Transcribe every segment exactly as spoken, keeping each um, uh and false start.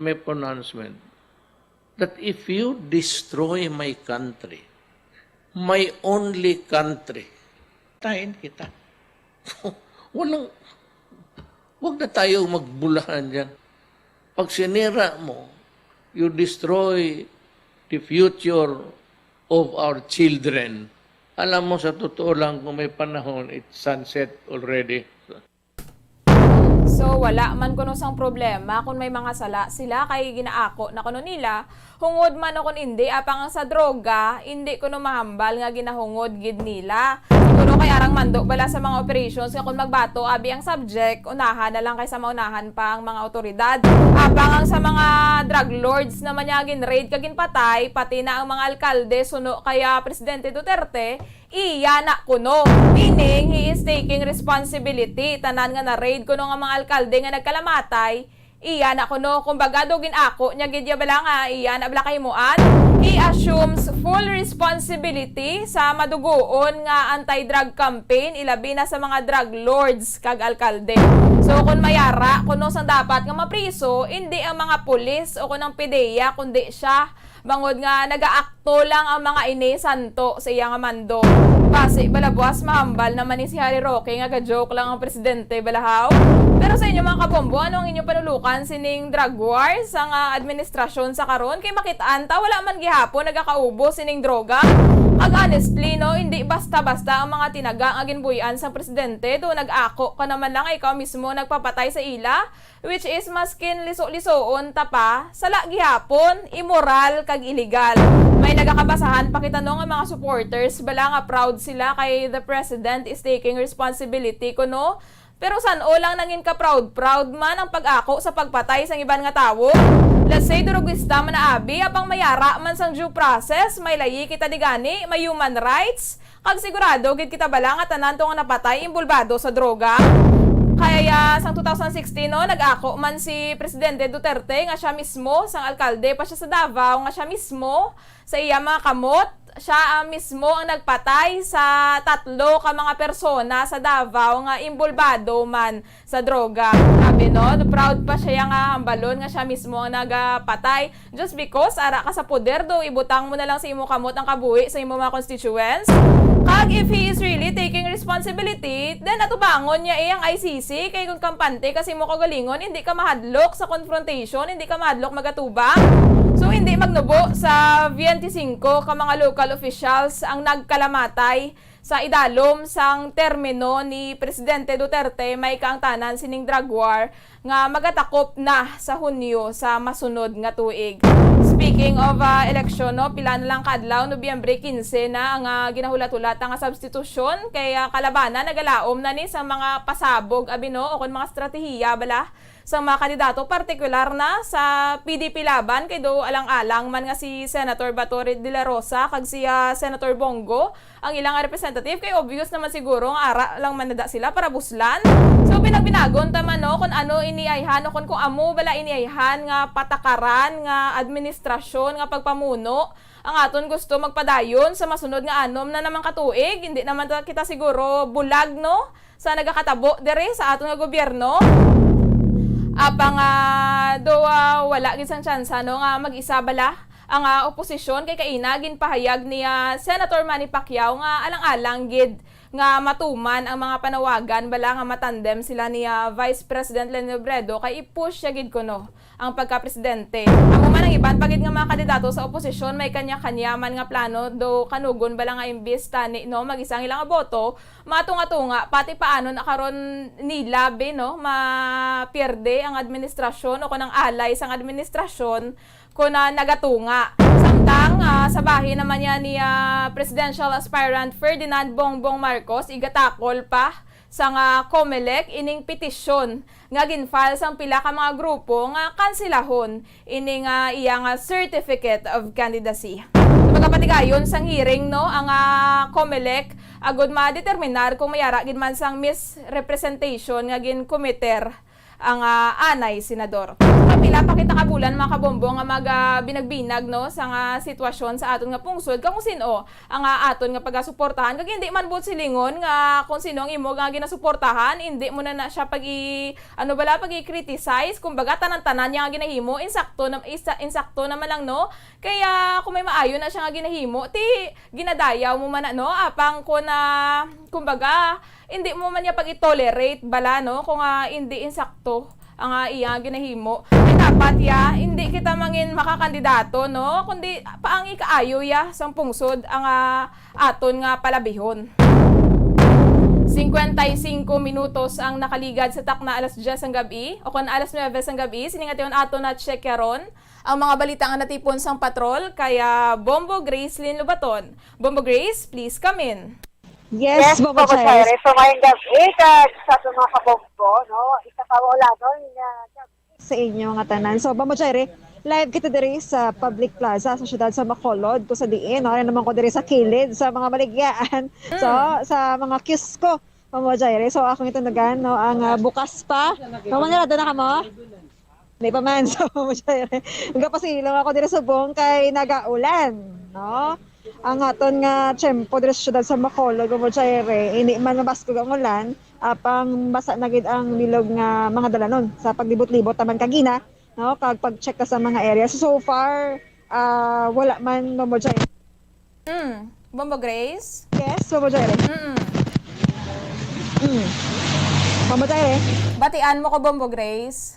my pronouncement that if you destroy my country, my only country, tayin kita. Walang, wag na tayo magbulahan dyan. Pag sinira mo, you destroy the future of our children. Alam mo, sa totoo lang, kung may panahon, it's sunset already. So, wala man kuno sang problema kung may mga sala sila kay ginaako na kuno nila, hungod man o kung indi, apang ang sa droga, indi kuno mahambal nga ginahungod gid nila. Siguro kay arang mando bala sa mga operations nga kung magbato abi ang subject, unahan na lang kaysa maunahan pa ang mga awtoridad. Apang ang sa mga drug lords naman nga gin-raid kag ginpatay, pati na ang mga alkalde suno kay ah, Presidente Duterte, iya na kuno. Meaning, he is taking responsibility. Tanan nga na-raid kuno nga mga alkalde nga nagkalamatay, iya na kuno. Kumbaga, daw gin-ako niya gid ya bala nga iya na bala kahimuan. He assumes full responsibility sa madugoon nga anti-drug campaign, ilabi na sa mga drug lords kag alkalde. So, kung mayara kuno sang dapat nga mapriso, indi ang mga pulis o kung ang PDEA, kundi siya. Bangod nga nagaakto lang ang mga ini santo sa iya nga mando. Basi bala buas mahambal naman ni si Harry Roque nga ga-joke lang ang presidente, bala haw. Pero sa inyo, mga kabombo, ano ang inyong panulukan sining drug war sang ah, administrasyon sa karon? Kay makit-an ta, wala man gihapon nagakaubo sining droga. Ag honestly, no, hindi basta-basta ang mga tinaga nga ginbuy-an sang presidente, do nag-ako ka naman lang nga ikaw mismo nagpapatay sa ila. Which is, maskin liso-lisoon ta pa, sala gihapon, imoral, kag iligal. May nagakabasahan pa kita, no, nga mga supporters bala nga proud sila kay the president is taking responsibility kuno. Pero san-o lang nangin ka proud-proud man ang pag-ako sa pagpatay sang iban nga tawo? Let's say, durugista man na abi, apang mayara man sang due process, may layi kita di gani, may human rights, Kag sigurado gid kita bala nga tanan to nga napatay imbulbado sa droga. Kay ah, sang two thousand sixteen, no, nag-ako man si Presidente Duterte nga siya mismo, sang alkalde pa siya sa Davao, nga siya mismo, sa iya mga kamot, siya ang mismo ang nagpatay sa tatlo ka mga persona sa Davao nga imbulbado man sa droga. Grabe, no? Proud pa siya nga hambalon nga siya mismo ang nagapatay. Just because ara ka sa poder, do ibutang mo na lang sa imo kamot ang kabuhi sa imo mga constituents? Kag if he is really taking responsibility, then atubangon niya eh ang I C C, kay kung kampante ka sa imo kaugalingon, hindi ka mahadlok sa confrontation, hindi ka mahadlok magatubang. So, hindi magnubo sa twenty-five ka mga local officials ang nagkalamatay sa idalom sang termino ni Presidente Duterte, may kaangtanan sining drug war nga magatakop na sa Hunyo sa masunod nga tuig. Speaking of ah, eleksyon, no, pila na lang ka adlaw, Nobyembre quince na ang ah, ginahulat-hulata nga substitusyon, kay ah, kalabanan nagalaom na ni sa mga pasabog, abi, no, o kon mga estratehiya bala sa mga kandidato, partikular na sa P D P Laban, kay do alang-alang man nga si Senator Bato de la Rosa kag si ah, Senator Bong Go ang ilang nga representative, kay obvious naman siguro nga ara lang man nada sila para buslan. So, binagbinagon ta man, no, kung ano ini ayhan o kung, kung amo bala ini ayhan nga patakaran nga administrasyon nga pagpamuno ang aton gusto magpadayon sa masunod nga anom na naman ka tuig. Hindi naman ta kita siguro bulag, no, sa nagakatabo diri sa aton nga gobyerno. Apang ah, do ah, wala gid sang tsansa, no, nga mag-isa bala ang ah, oposisyon, kay kaina ginpahayag ni ah, Senator Manny Pacquiao nga alang-alang gid nga matuman ang mga panawagan bala nga matandem sila ni ah, Vice President Leni Robredo, kay i-push siya gid kuno ang pagka-presidente. Amo man ang iban pa gid nga mga kandidato sa oposisyon, may kanya-kanya man nga plano, do kanugon bala nga imbis tani, no, mag-isa ang ilang boto, matunga-tunga pati paano na karon nila, be, no, mapierde ang administrasyon o kung ang alay sang administrasyon kung ah, nagatunga. Samtang ah, sa bahin naman niya ni ah, presidential aspirant Ferdinand Bongbong Marcos, igatakol pa sang ah, Comelec ining petisyon nga gin-file sang pila ka mga grupo nga kansilahon ini nga iya nga certificate of candidacy. Sa pagkapatigayon sang hearing, no, ang ah, Comelec agud madeterminar kung may ara gid man sang misrepresentation nga ginkomiter ang ah, anay senador. So, pila pa kita ka bulan, mga kabombo, nga maga-, ah, binagbinag, no, sa nga sitwasyon sa aton nga pungsod, kag kung sin-o ang, ah, aton nga pagasuportahan, kag hindi man buot silingon nga kung sino ang imo nga ginasuportahan, hindi mo na, na siya pag i-, ano bala, pag i-criticize. Kumbaga, tanan-tanan niya nga ginahimo, insakto na, isa-, insakto naman lang, no? Kaya, kung may maayo na siya nga ginahimo, ti, ginadayaw mo man na, no? Apang kung, ah, kumbaga, hindi mo man niya pag i-tolerate bala, no? Kung, ah, hindi insakto ang, ah, iya ginahimo. Kay dapat ya, hindi kita mangin makakandidato, no? Kundi paangi kaayo ya sang pungsod ang, ah, aton nga palabihon. Singkwenta y singko minutos ang nakaligad sa takna alas diyes sang gab-i, o kon alas nuebe sang gab-i, sini nga tion aton na-check karon ang mga balita nga natipon sang patrol, kaya Bombo Grace Lynn Lobaton. Bombo Grace, please come in. Yes, Yes, Bombo Bombo Charis. Charis. So, mayong gabi, kag sa aton mga kabombo, no? Isa ka maulanon nga gabi sa inyo nga tanan. So, Bombo Charis, live kita diri sa Public Plaza sa siyudad sa Bacolod, kung sa diin, no? Ano naman ko diri sa kilid sa mga maligyaan. So, Mm. sa mga kiosko, Bombo Charis. So, akong itunugan, no? Ang, ah, bukas pa. No, manirado na ka mo? Di pa man, so, Bombo Charis. Nagapasilong ako diri subong kay nagaulan, no? Ang aton nga tiyempo diri sa siyudad sa Bacolod, Bombo Charis, hindi man mabaskog ang ulan, apang basa na gid ang bilog nga mga dalanon sa paglibot-libot naman kagina, no? Kag pag-check ka sa mga area. So, so far, ah, wala man, Bombo Charis. Mm. Bombo Grace? Yes, Bombo Charis. Mm-mm. Mm. Bombo Charis. Batian mo ko, Bombo Grace?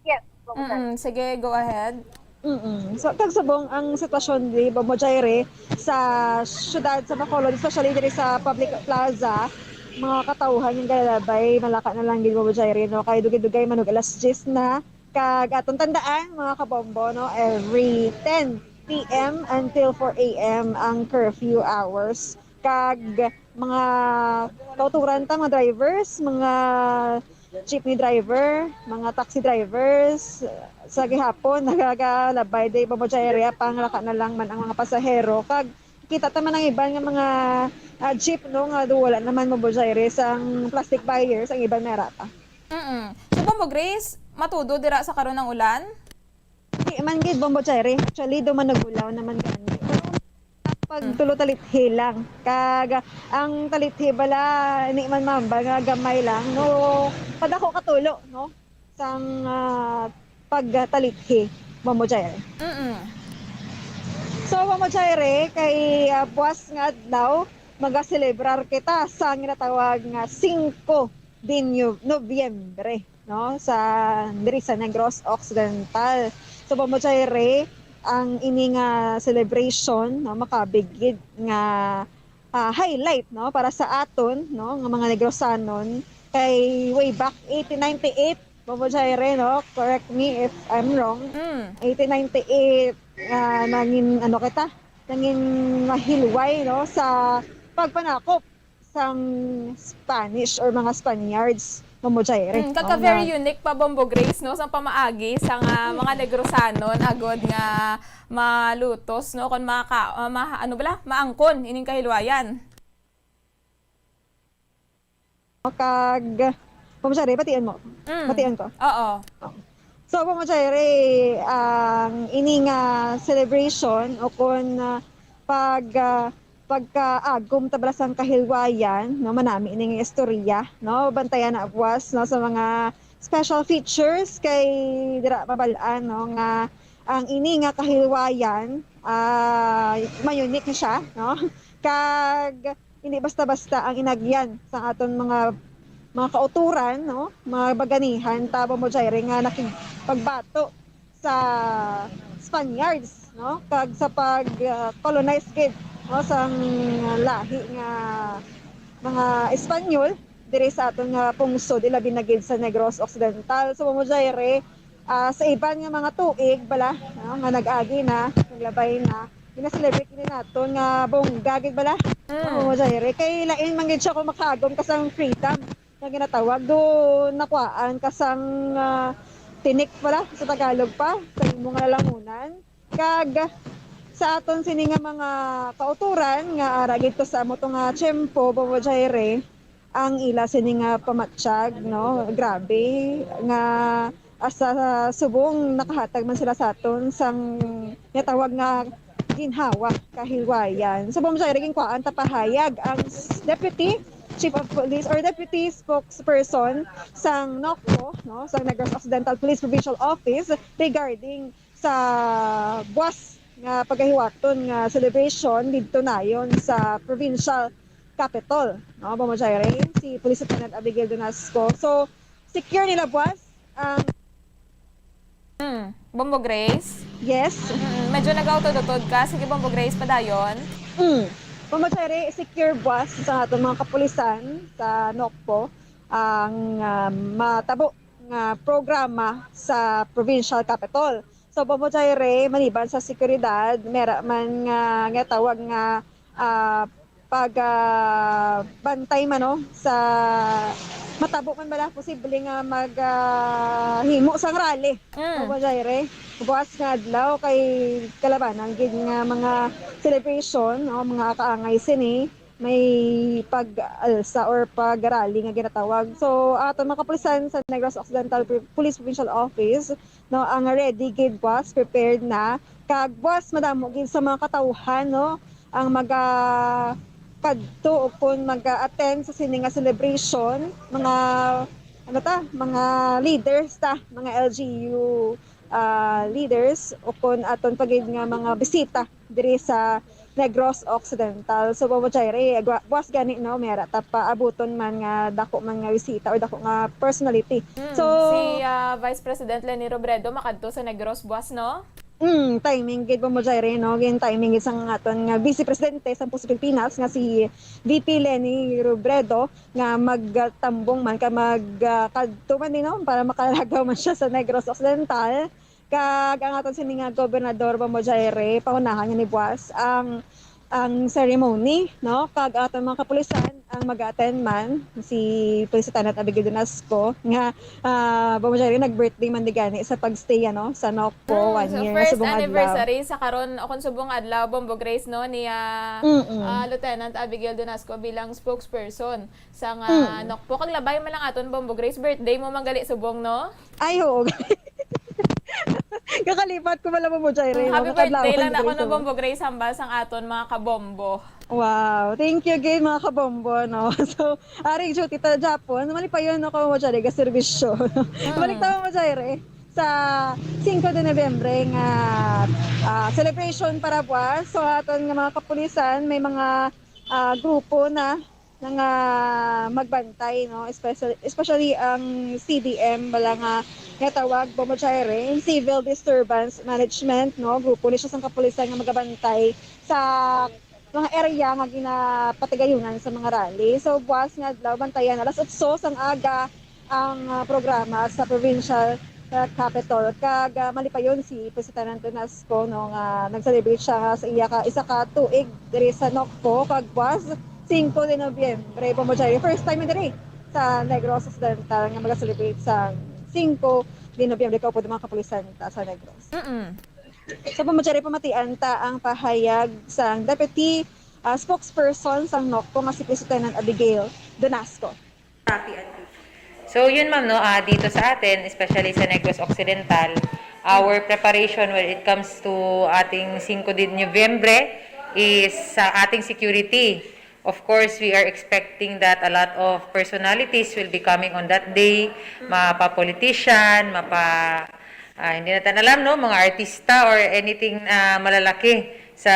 Yes, Bombo Charis. Mm-mm. Sige, go ahead. Mm-mm. So, kag subong ang sitwasyon di Bombo Charis sa siyudad sa Bacolod, especially diri sa Public Plaza, mga katawhan yung galalabay, malaka na lang gid, Bombo Charis, no? Kay dugay-dugay man og alas diyes na, kag atong tandaan, mga kabombo, no? Every ten p m until four a m ang curfew hours. Kag mga kauturan ta, mga drivers, mga jeepney driver, mga taxi drivers, sa gihapon, nagagalabay di Bombo Charis, panglaka na lang man ang mga pasahero. Kag kita ta man ang iban nga mga, ah, jeep, no, nga do-, wala naman, Bombo Charis, ang plastic barriers, ang iban may rata. Mm. So, Bombo Grace, matudo dira sa karon ang ulan? Di man gid, Bombo Charis. Actually, duman nagbulaw naman gani. Pero pag Mm. tulo talithi lang. Kag ang talithi bala, hindi man mambal nga gamay lang. No, padako katulo, no? Sang, ah, pagtalithi, Bombo Charis. Mm-mm. So, Bombo Charis, kay, ah, buwas nga adlaw, magaselebrar kita sa ginatawag nga singko de Nyo-, Nobyembre, no, sa, diri sa Negros Occidental. So, Bombo Charis, ang ini nga celebration, no, makabig gid nga, ah, highlight, no, para sa aton, no, nga mga Negrosanon, kay way back eighteen ninety-eight, Bombo Charis, no, correct me if I'm wrong, Mm. eighteen ninety-eight, ah, nangin, ano kita, nangin mahilway, no, sa pagpanakop sang Spanish or mga Spaniards, Bombo Charis. Mm, kag ka-very unique pa, Bombo Grace, no, sa pamaagi sa nga Mm. mga Negrosanon agod nga malutos, no, kon maka-, ah, ma-, ano bala, maangkon ining kahilwayan. Kag, Bombo Charis, batian mo? Mm. Batian ko? Oo. Oo. So, Bombo Charis, ang ini nga celebration o kon, ah, pag, ah, pagkaagom ta bala sang kahilwayan, no, manami ini nga istorya, no? Bantayan na buwas, no, sa mga special features kay dira mabal-an, no, nga ang ini nga kahilwayan, ah, may unique siya, no? Kag hindi basta-basta ang inagyan sa aton mga, mga kauturan, no? Mga baganihan ta, Bombo Charis, nga nakigpagbato sa Spaniards, no? Kag sa pag, ah, colonize gid, no, sang lahi nga mga Espanyol diri sa aton nga pungsod, ilabi na gid sa Negros Occidental. So, Bombo Charis, ah, sa iban nga mga tuig bala, no, nga nag-agi na, naglabay na, gina-celebrate gid naton nga bongga gid bala. Mm. Bombo Charis, kay lain man gid siya kung makaagom ka sang freedom nga ginatawag, do nakuhaan ka sang, ah, tinik pala sa Tagalog pa, sa imo nga lalamunan. Kag sa aton sini nga mga kauturan nga ara gid to sa amo to nga tiyempo, Bombo Charis, ang ila sini nga pamatyag, no? Grabe nga ah, sa subong nakahatag man sila sa aton sang natawag nga ginhawa kahilwayan. So, Bombo Jaire, ginkuhaan ta pahayag ang s-, Deputy Chief of Police or Deputy Spokesperson sang NOCPO, no, sang Negros Occidental Police Provincial Office regarding sa buwas nga pagahiwaton nga celebration didto nayon sa provincial capital, no, Bombo Jaire, si Police Lieutenant Abigail Donasco. So, secure nila buwas ang Mm. Bombo Grace? Yes. Mm, medyo nag-utod-utod ka. Sige, Bombo Grace, padayon. Mm. Bombo Jaire, secure buwas sa aton mga kapulisan sa NOCPO ang, ah, matabo nga programa sa provincial capital. So, Bombo Jaire, maliban sa seguridad, mera man nga, nga tawag nga, ah, pag, ah, bantay man, no, sa matabo man bala posible nga mag, ah, himo sang rally. Mm. Bombo Jaire, buwas nga adlaw kay kalabanan gid nga mga celebration, no, mga kaangay sini, may pag-alsa or pag-rally nga ginatawag. So, aton mga kapulisan sa Negros Occidental Pro-, Police Provincial Office, no, ang ready gid, buwas, prepared na. Kag buwas, madamo gid sa mga katawhan, no, ang maga kadto o kon mag-attend sa sini nga celebration, mga, ano ta, mga leaders ta, mga L G U, ah, leaders, o kon aton pa gid nga mga bisita diri sa Negros Occidental. So, Bombo Jaire, gwa-, buwas gani, no, may ara ta paabuton man nga dako man nga bisita or dako nga personality. Mm, So, si, ah, Vice President Leni Robredo makadto sa Negros buwas, no? Mm, timing gid, Bombo Jaire, no? Gin timing gid sang aton nga Vice Presidente sa Pilipinas nga si V P Leni Robredo nga magtambong man ka mag, ah, kadto man din, no? Para makalagaw man siya sa Negros Occidental. Kag ang aton sini nga gobernador, Bombo Jaire, paunahan niya ni buwas ang, ang ceremony, no? Kag aton mga kapulisan ang mag-attend man, si Police Lieutenant Abigail Donasco, nga, ah, Bombo Jaire, nag-birthday man di gani sa pagstay, ano, sa NOCPO, Mm, one so year, first subong adlaw. anniversary sa karon, o kung subong adlaw, Bombo Grace, no, ni, ah, Mm-mm. ah, Lieutenant Abigail Donasco bilang spokesperson sa nga Mm. NOCPO. Kag labay man lang aton, Bombo Grace, birthday mo man gali subong, no? Ay, oo. Kakalipat ko pala, Bombo Jaire, Mm, no? happy Kakadlaw birthday lang ko na ni ako, no, Grace, oh. Bombo Grace, hambal sang aton mga kabombo. Wow, thank you gid, mga kabombo, no? So, ari duty ta Japon, malipayon ako, Bombo Jaire, gaserbisyo. Mm. Balik ta, Bombo Jaire, sa singko de Nobyembre nga, ah, celebration para buwas. So, aton nga mga kapulisan, may mga, ah, grupo na nga magbantay, no? Especially, especially ang C D M, bala nga, nga tawag, Bombo Jaire, Civil Disturbance Management, no? Grupo ni siya sang kapulisan nga magabantay sa mga area nga ginapatigayunan sa mga rally. So, buwas nga adlaw, bantayan, alas otso sang aga ang, ah, programa sa provincial, ah, capital. Kag, ah, malipayon si President Antonas ko, no, nga nag-celebrate siya nga sa iya ka, isa ka tuig diri sa NOCPO, kag buwas, singko de Nobyembre, Bombo Jaire. First time diri sa Negros Occidental nga mag-celebrate sa singko de Nobyembre, kaupod ang mga kapulisan ta sa Negros. Mm-mm. Sa Bombo Jaire, pamatian ta ang pahayag sang Deputy, ah, Spokesperson sang NOCPO nga si Police Lieutenant Abigail Donasco. Happy and peace. So, yun, ma'am, no, ah, dito sa atin, especially sa Negros Occidental, our preparation when it comes to ating singko de Nobyembre is sa ating security. Of course, we are expecting that a lot of personalities will be coming on that day, mapa-politician, mapa, ah, hindi natin alam, no, mga artista or anything, ah, malalaki sa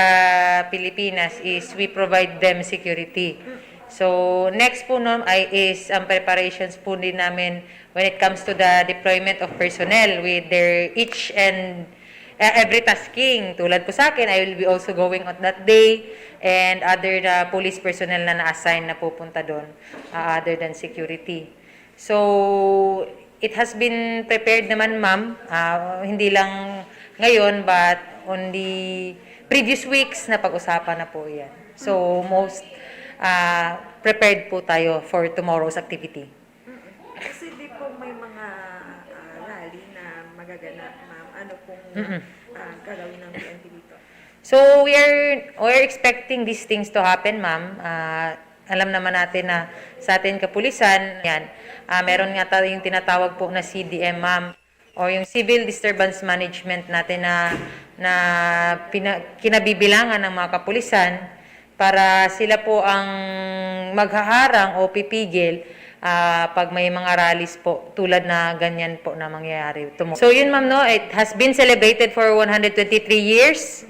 Pilipinas is we provide them security. So, next po, no, ay is ang preparations po din namin when it comes to the deployment of personnel with their each and, uh, every tasking. Tulad po sa akin, I will be also going on that day and other, uh, police personnel na na-assign na pupunta doon, uh, other than security. So, it has been prepared naman, ma'am. Ah, hindi lang ngayon, but on the previous weeks, napag-usapan na po yan. So, most, ah, prepared po tayo for tomorrow's activity. Mm-mm. Kasi di po may mga, ah, rally na magaganap, ma'am. Ano pong, Mm-mm. ah, gagawin ng P N P dito? So, we are, we are expecting these things to happen, ma'am. Ah, alam naman natin na sa ating kapulisan, yan, ah, meron nga tayong tinatawag po na C D M, ma'am. O yung civil disturbance management natin na, na pina-, kinabibilangan ng mga kapulisan para sila po ang maghaharang o pipigil, ah, pag may mga rallies po tulad na ganyan po na mangyayari. Tumo-, so yun, ma'am, no, it has been celebrated for one hundred twenty-three years.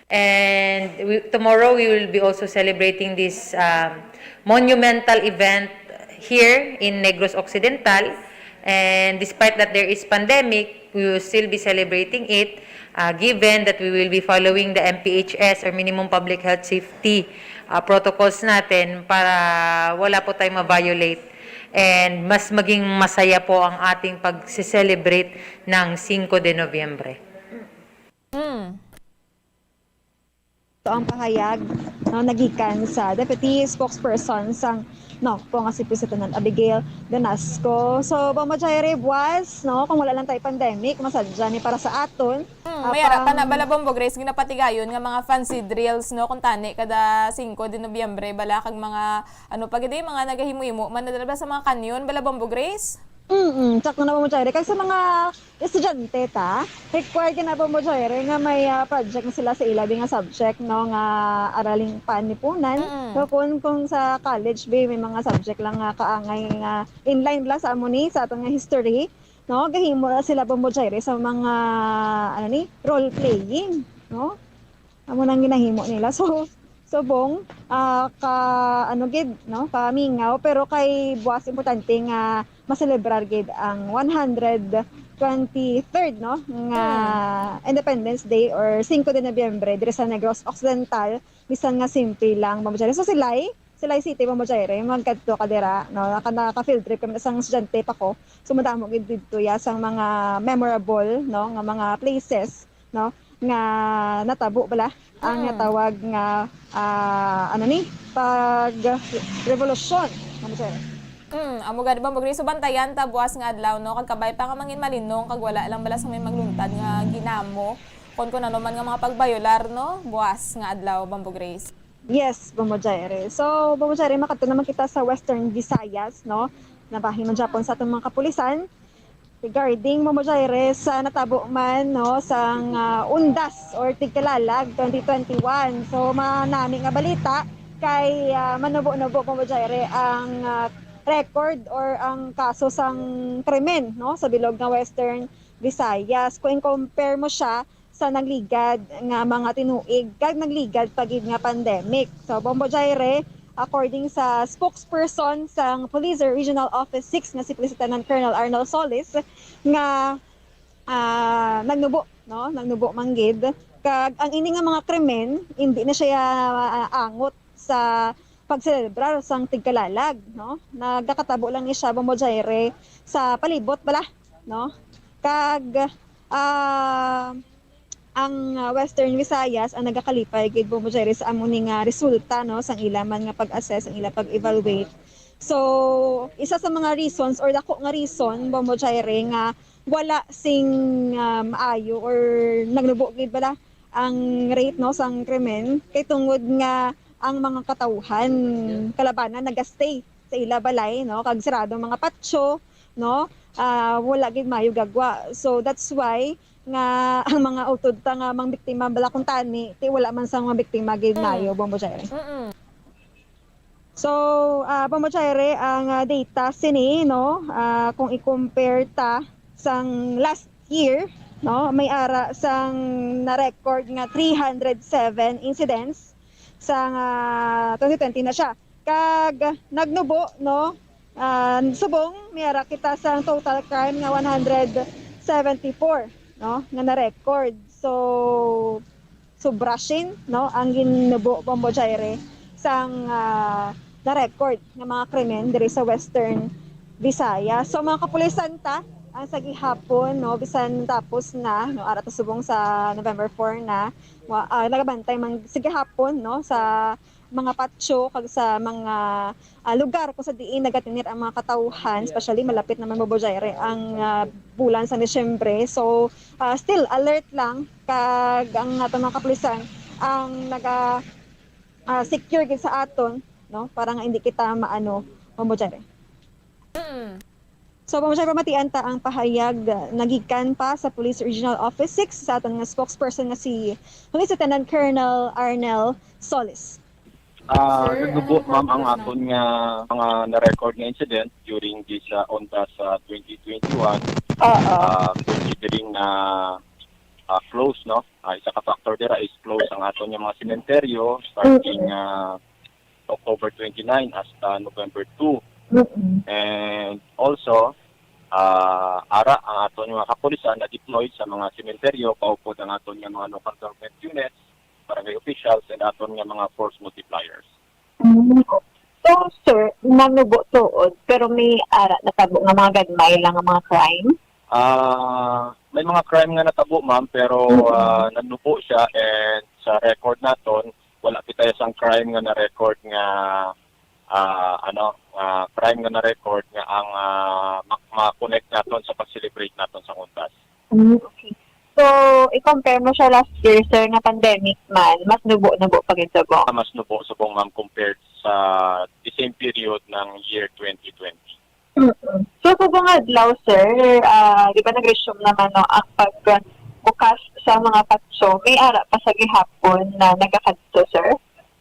And we, tomorrow we will be also celebrating this, um, monumental event here in Negros Occidental. And despite that there is pandemic, we will still be celebrating it, uh, given that we will be following the M P H S or minimum public health safety, uh, protocols natin para wala po tayong ma-violate and mas maging masaya po ang ating pag-celebrate ng Cinco de Noviembre. Mm. Ito ang pahayag, no, nagikan sa Deputy Spokesperson sang NOCPO nga si President Abigail Danasco. So, Bombo Jaire, buwas, no, kung wala lang tayo pandemic, masadya ni para sa aton. Hmm, may ara pa na bala, Bombo Grace, ginapatigayon nga mga fancy drills, no, kung tani kada Cinco de Noviembre bala, kag mga ano pa gid, mga nagahimo-himo man na dala sa mga kanyon bala, Bombo Grace. Mm, sakto na, Bombo Jaire. Kag sa mga estudyante ta, required gid na, Bombo Jaire, nga may, ah, project na sila sa ila bi nga subject, no, nga araling panlipunan. Mm. So, kung, kung sa college bi, may mga subject lang nga kaangay nga inline lang sa amo ni, sa aton nga history, no, gahimo na sila, Bombo Jaire, sa mga, ano ni, role playing, no? Amo nang ginahimo nila. So, subong, ah, ka, ano gid, no, kamingaw, pero kay buwas importante nga maselebrar gid ang one hundred twenty-third, no, nga Independence Day or Cinco de Noviembre diri sa Negros Occidental, bisan nga simple lang, Bombo Jaire. So, silay, silay City, Bombo Jaire, magkadto ka dira, no, naka, naka field trip kami sang estudyante pa ko. So, madamo gid didto ya sang mga memorable, no, nga mga places, no, nga natabo bala ang Mm. natawag nga, ah, ano ni, pag revolusyon, Bombo Jaire. Mm, amo gani, Bombo Grace, so bantayan ta buwas nga adlaw, no, kag kabay pa nga mangin malinong kag wala lang bala sa may magluntad nga ginamo kon kun ano man nga mga pagbayolar, no, buwas nga adlaw, Bombo Grace. Yes, Bombo Jaire. So, Bombo Jaire, makadto naman kita sa Western Visayas, no? Nabahin man gyapon sa atong mga kapulisan regarding, Bombo Jaire, sa natabo man, no, sang, ah, Undas or Tigkalalag twenty twenty-one. So, manami nga balita kay, ah, manubo-nubo, Bombo Jaire, ang, ah, record or ang kaso sang krimen, no, sa bilog nga Western Visayas. Kung i-compare mo siya sa nagligad nga mga tinuig kag nagligad pa gid nga pandemic. So, Bombo Jaire, according sa spokesperson sang Police Regional Office six nga si Police Lieutenant Colonel Arnold Solis, nga, ah, nagnubo, no? Nagnubo man gid. Kag ang ini nga mga krimen, hindi na siya, ah, angot sa pagselebrar sang Tigkalalag, no? Nagakatabo lang ni siya, Bombo Jaire, sa palibot bala, no? Kag, ah, ang, ah, Western Visayas ang nagakalipay gid, Bombo Jaire, sa amo ni nga resulta, no, sang ila man nga pag-assess, ang ila pag-evaluate. So, isa sa mga reasons or dako nga reason, Bombo Jaire, nga wala sing, ah, maayo or nagnubo gid bala ang rate, no, sang krimen kay tungod nga ang mga katawhan kalabanan nagastay sa ila balay, no, kag sarado mga patio, no, ah, wala gid maayo gagwa. So that's why nga ang mga utod ta nga mga biktima bala kuntani, ti wala man sang mga biktima gid Mm. maayo, Bombo Jaire. Mm-mm. So, ah, Bombo Jaire, ang, ah, data sini, no, ah, kung i-compare ta sang last year, no, may ara sang na-record nga three hundred seven incidents sang, ah, twenty twenty na siya. Kag nagnubo, no, ah, subong may ara kita sang total crime nga one hundred seventy-four, no, nga na-record. So, sobra sin, no, ang ginnubo, Bombo Jaire, sang, ah, na-record nga mga krimen diri sa Western Visayas. So, mga kapulisan ta, ang sa gihapon, no, bisan tapos na, no, ara ta subong sa November four na, wa-, ah, nagabantay man sa gihapon, no, sa mga patio kag sa mga, ah, lugar kung sa diin nagatinir ang mga katawhan, especially malapit naman, Bombo Jaire, ang, ah, bulan sa Disyembre. So, ah, still alert lang kag ang aton mga kapulisan ang naga, ah, secure gid sa aton, no, para nga hindi kita maano, Bombo Jaire. Mm. So, Ma'am Jai, pamatian ta ang pahayag, uh, nagikan pa sa Police Regional Office six sa aton nga spokesperson nga si Police Lieutenant Colonel Arnel Solis. Ah, nagnubo, ma'am, ang aton nga mga na-record nga incident during this, ah, UNTAS, ah, twenty twenty-one. Oo. Ah, considering na, ah, close, no? Ah, isa ka factor dira is close ang aton nga mga sementeryo starting, ah, October twenty-nine hasta November two. Mm-mm. And also, ah, ara ang aton nga mga kapulisan na deployed sa mga sementeryo, kaupod ang aton nga mga local government units, barangay officials, and aton nga mga force multipliers. Mm. So, sir, nanubo tuod, pero may ara natabo nga mga gagmay lang nga mga crime? Ah, may mga crime nga natabo, ma'am, pero, ah, nanubo siya, and sa record naton, wala kita sang crime nga na-record nga, ah, ano, ah, crime nga na-record nga ang, ah, mak-, ma-connect naton sa pag-celebrate naton sa UNTAS. Mm, okay. So, i-compare mo siya last year, sir, nga pandemic man, mas nubo-nubo pa gid subong. Mas nubo subong, ma'am, compared sa the same period ng year twenty twenty. Mm-mm. So, subong adlaw, sir, ah, di ba nag-resume naman, no, ang pagbukas sa mga patso? May ara pa sa gihapon na nagakadto, sir?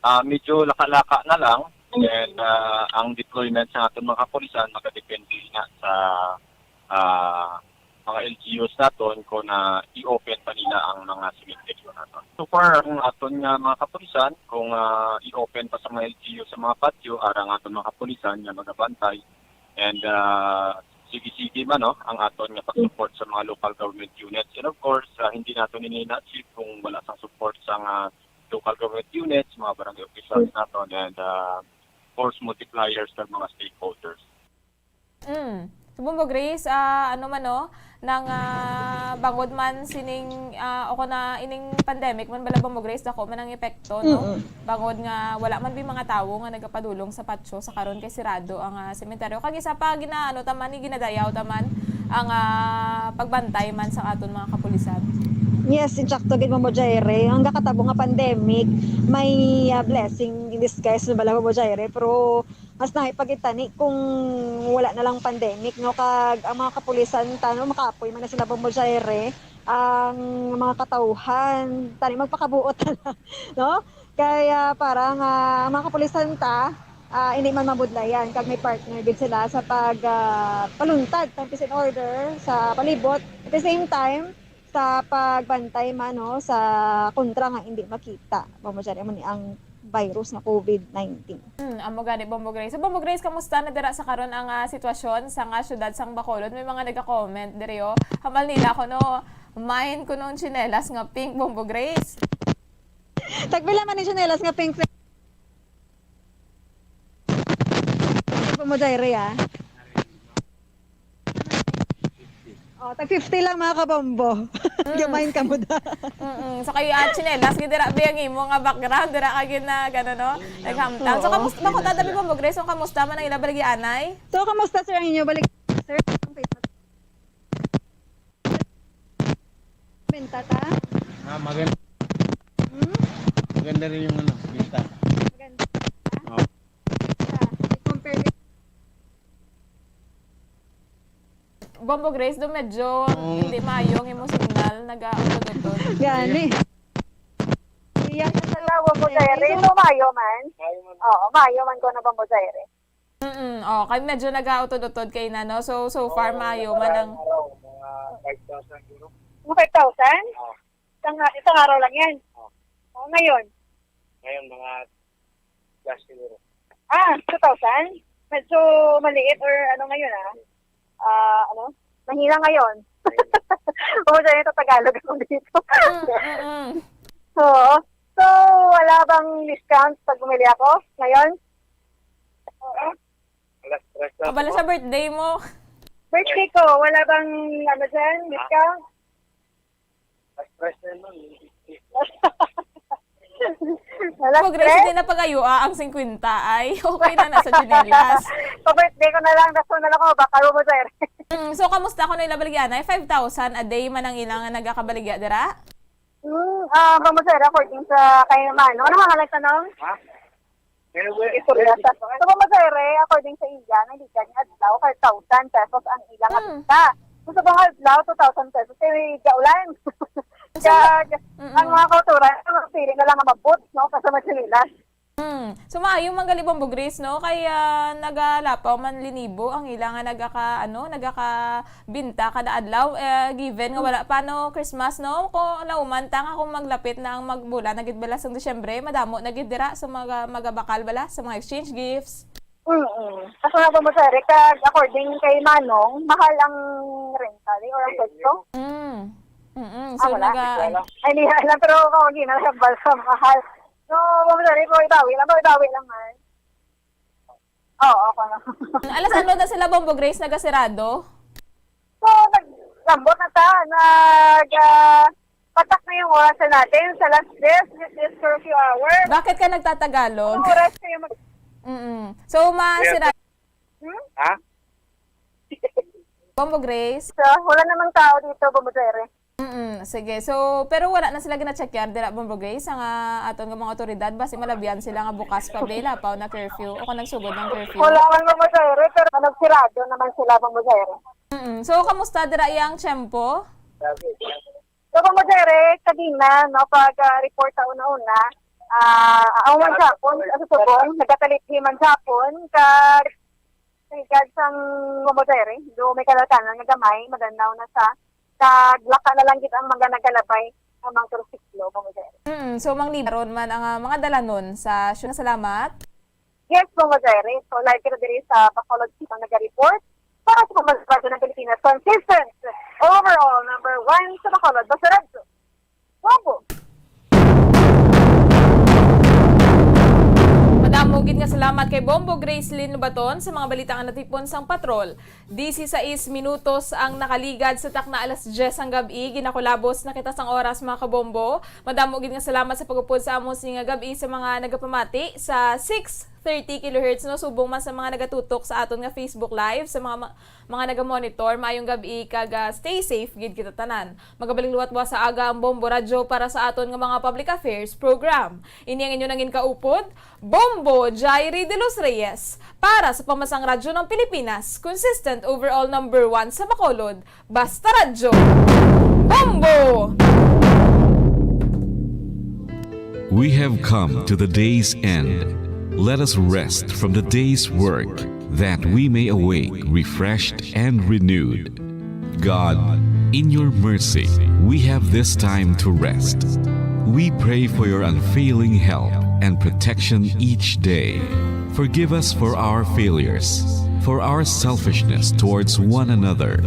Ah, medyo laka-laka na lang. And, ah, ang deployment sa aton mga kapulisan magadepende na sa, ah, mga L G Us naton kung na i-open pa nila ang mga sementeryo naton. So far, ang aton nga mga kapulisan, kung, ah, i-open pa sa mga L G U sa mga patio, ara ang aton mga kapulisan nga magabantay. And, ah, sige-sige man, no, ang aton nga pag-support sa mga local government units. And of course, ah, hindi naton ini na-achieve kung wala sang support sa nga local government units, mga barangay officials naton, and, ah, force multipliers sa mga stakeholders. Mm. So, Bombo Grace, ah, ano man, no, nang, ah, bangod man sining, ah, o kung na ining pandemic man bala, Bombo Grace, dako man ang epekto, no? Mm-mm. Bangod nga wala man bi mga tawo nga nagapadulong sa patio sa karon kay sirado ang, ah, sementeryo. Kag isa pa, ginaano ta man, ni ginadayaw ta man ang, ah, pagbantay man sa aton mga kapulisan. Yes, insakto gid, Mamo Jaire. Ang gakatabo nga pandemic, may, ah, blessing in disguise na bala, Mamo Jaire. Pero mas naay pa gid tani kung wala na lang pandemic, no? Kag ang mga kapulisan ta, no, makaapoy man na sila, Mamo Jaire, ang mga katawhan, tani magpakabuot na lang, no? Kay, ah, parang, ah, ang mga kapulisan ta, ah, hindi man mabudlayan kag may partner gid sila sa pag, ah, paluntad ng peace and order sa palibot. At the same time, sa pagbantay man, no, sa kontra nga hindi makita, Bombo Jaire, mo ni ang virus nga COVID nineteen. Hmm, amo gani, Bombo Grace. So, Bombo Grace, kamusta na dira sa karon ang, ah, sitwasyon sa nga syudad sang Bacolod? May mga nagka-comment diri, oh. Hambal nila kuno, mine kuno ang tsinelas nga pink, Bombo Grace. Tagpila man ni tsinelas nga pink, Bombo Jaire, ah? Oh, tag fifty lang, mga kabombo. Gamay ka mo da. Mm-mm. So, kayo, ah, tsinelas, gid dira, bi, ang imo nga background, dira ka gid na, gano, no? Naghamtang. So, Oo. kamusta, bako ta, dabi, Bombo Grace, kung kamusta man ang ila baligyanay? So, kamusta, sir, ang inyo balik, sir? Benta ta? Ah, maganda, Hmm? maganda rin yung ano, benta. Maganda. Oh. I-compare with Bombo Grace, do medyo Oo. hindi maayo ang imong signal, nag-utod-utod. Gani. Iya, Sa Bombo Jaire, ito maayo man. Oo, maayo man ko na Bombo Jaire. Mm, oh, kay medyo nag-utod-utod kay na, no? So, so far, Oo, maayo man ang... araw, mga five thousand euro. Mga five thousand? Oo. Isang, isang araw lang yan. Oo. O, ngayon? Ngayon, mga plus siguro. Ah, two thousand? Medyo maliit or ano ngayon, ah? Ah, ano? Mahina ngayon. Kung sa ito, Tagalog ako dito. Mm, mm, mm. Oo. So, wala bang discount pag bumili ako ngayon? Oo. Alas tres na Abala po. Sa birthday mo. Birthday ko, wala bang ano dyan, discount? Alas tres na nun. Wala Pag Grace, hindi na pag-ayo, ah, ang fifty ay. Okay na na sa tsinelas. Pa-birthday ko na lang, daso na lang ako, baka mo, sir. Mm, so, kamusta ko na ila baligyan? Ay, five thousand a day man ang ilang nagakabaligya, dira? Hmm, ah, ba mo, sir, according sa kayo naman. Ano nga nagtanong? Ha? Istorya sa, so, Mama Jere, according sa iya, naligan nga adlaw, five thousand pesos ang ilang Mm. abita. So, sa mga adlaw, two thousand pesos, kay gaulan. Kag, Mm-mm. ang mga kauturan, ang feeling na lang nga mabot, no? Kasi magsinilas. Mm. So, maayo man gali, Bombo Grace, no? Kay, ah, nagalapaw man linibo ang ila nga nagaka-, ano, nagakabinta kada adlaw. Eh, given nga wala pa, no, Christmas, no? Kung nauman ta nga kung maglapit na ang magbulan na gid bala sang Disyembre, madamo na gid dira sa mga, magabakal bala sa mga exchange gifts. Mm-mm. Kasi nga, Bombo Jere, kag according kay Manong, mahal ang rental, eh, or ang pwesto. Mm. Mm-mm. So, Ah, wala. naga- Ay, hindi alam, pero ako, hindi na lang balsa, mahal. No, Bombo Jere, ko ibawi lang, ko ibawi lang, man. Oo, ako na. Alas ano na sila, Bombo Grace, nagasirado? So, naglambot na ta, nag, ah, patak na yung oras na natin sa alas diyes, which is curfew hour. Bakit ka nagtatagalog? Anong oras kayo mag- Mm-mm. So, masira- Hmm? Ha? Bombo Grace? So, wala namang tao dito, Bombo Jere. Mm, sige. So, pero wala na sila gina-check yan, dira, Bombo Grace, ang, ah, aton nga mga otoridad, basi malabian sila nga bukas pa, be, lapaw na curfew, o kung nagsugod ng curfew. Wala man, Bombo Jere, pero nagsirado naman sila, Bombo Jere. Mm. So, kamusta dira iyang tiyempo? So, Bombo Jere, kagina, no, pag, ah, report sa una-una, ah, ang man sa hapon, sa subong, nagkatalithi man sa hapon, kag Sa higad sang Bombo Jere, do may kalalakanan nga gamay, madandaw na sa, sa laka na lang gid ang mga nagalabay nga mga trisiklo, Bombo Jere. Mm, so, manglibaron man ang, ah, mga dalanon sa syu-, salamat. Yes, Bombo Jere. So, live kita diri sa Bacolod City, naga-report para sa Pambansang Radyo ng Pilipinas. Consistent, overall, number one sa Bacolod, Basta Radyo. Bombo. Madamo gid nga salamat kay Bombo Gracelyn Lubaton sa mga balita nga natipon sang patrol. Disisais minutos ang nakaligad sa takna alas diyes sang gab-i. Ginakulabos na kita sang oras, mga kabombo. Madamo gid nga salamat sa pag-upod sa amon sini nga gab-i sa mga nagapamati sa six thirty kilohertz, no, subong man sa mga nagatutok sa aton nga Facebook Live, sa mga ma-, mga nagamonitor. Maayong gab-i kag, ah, stay safe gid kita tanan. Magabalik liwat buwas sa aga ang Bombo Radyo para sa aton nga mga public affairs program. Ini ang inyo nangin kaupod, Bombo Jairi de los Reyes, para sa Pambansang Radyo ng Pilipinas, consistent overall number one sa Bacolod, Basta Radyo. Bombo! We have come to the day's end. Let us rest from the day's work, that we may awake refreshed and renewed. God, in your mercy, we have this time to rest. We pray for your unfailing help and protection each day. Forgive us for our failures, for our selfishness towards one another.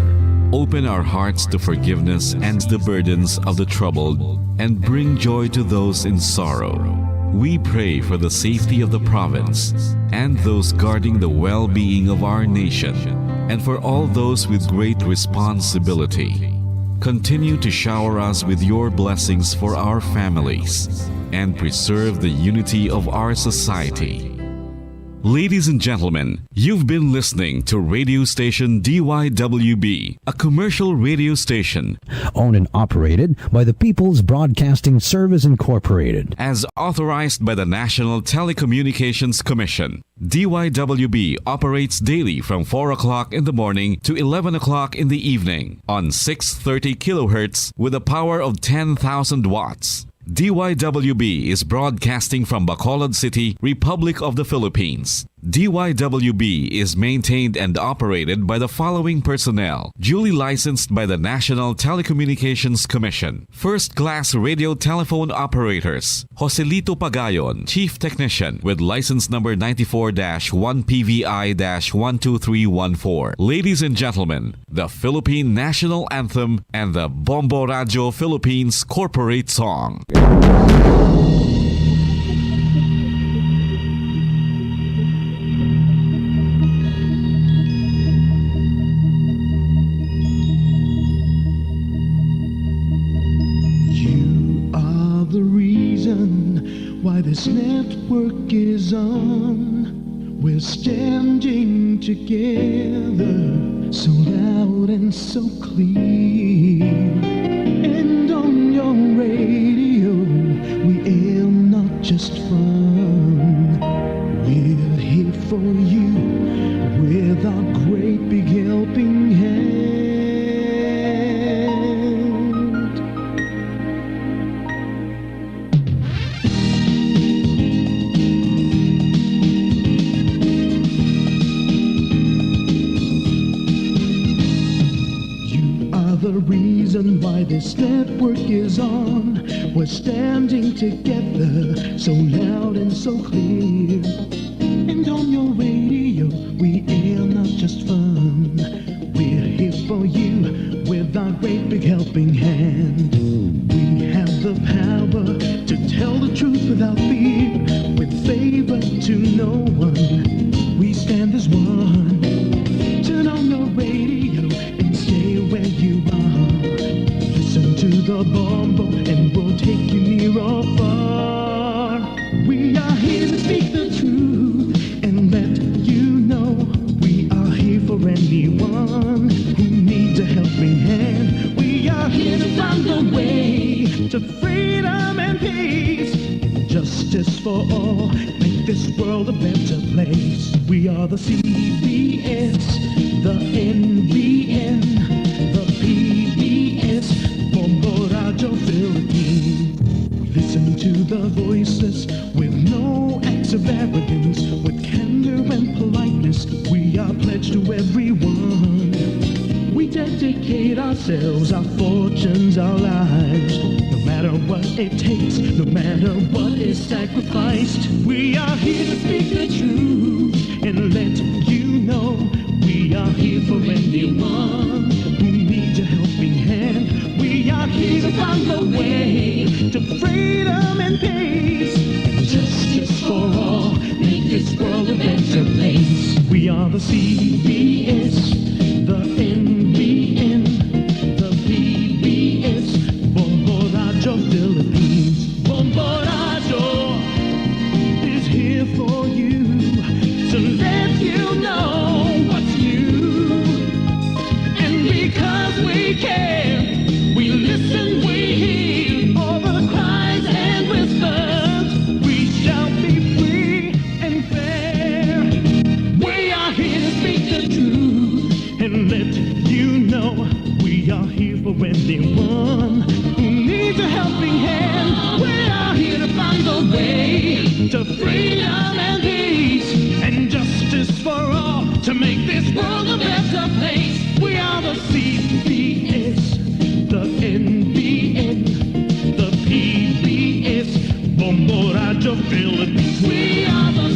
Open our hearts to forgiveness and the burdens of the troubled, and bring joy to those in sorrow. We pray for the safety of the province and those guarding the well-being of our nation, and for all those with great responsibility. Continue to shower us with your blessings for our families and preserve the unity of our society. Ladies and gentlemen, you've been listening to radio station D Y W B, a commercial radio station owned and operated by the People's Broadcasting Service Incorporated. As authorized by the National Telecommunications Commission. D Y W B operates daily from four o'clock in the morning to eleven o'clock in the evening on six thirty kilohertz with a power of ten thousand watts. D Y W B is broadcasting from Bacolod City, Republic of the Philippines. D Y W B is maintained and operated by the following personnel, duly licensed by the National Telecommunications Commission. First-class radio telephone operators, Joselito Pagayon, Chief Technician, with license number ninety-four dash one P V I dash one two three one four. Ladies and gentlemen, the Philippine National Anthem and the Bombo Radio Philippines Corporate Song. You are the reason why this network is on. We're standing together, so loud and so clear. And on your radio, we air not just fun. Work is on. We're standing together, so loud and so clear. And on your radio, we air not just fun. We're here for you with our great big helping hand. We have the power to tell the truth without fear, with favor to no one. We stand as one. Turn on your radio and stay where you are. Listen to the Bombo and we'll take you near or far. We are here to speak the truth and let you know we are here for anyone who needs a helping hand. We are here to find the way to freedom and peace, justice for all, make this world a better place. We are the C B S, the N B N, the P B S, Bombo Radyo Philippines. Listen to the voiceless with no acts of arrogance, with candor and politeness. We are pledged to everyone. We dedicate ourselves, our fortunes, our lives. No matter what it takes, no matter what is sacrificed, we are here to speak the truth and let you know we are here for anyone who needs a helping hand. We are here to find the way to freedom and peace and justice for all. Make this world a better place. We are the C B S, the N B N, the P B S, Bombo Radyo Philippines. Bombo Radyo is here for you to let you know what's new. And because we care, we listen, we hear all the cries and whispers. We shall be free and fair. We are here to speak the truth and let you know we are here for anyone who needs a helping hand. We are here to find the way to freedom and peace and justice for all to make this world a better place. We are the C B S, the N B N, the P B S, Bombo Radyo Philippines. We are the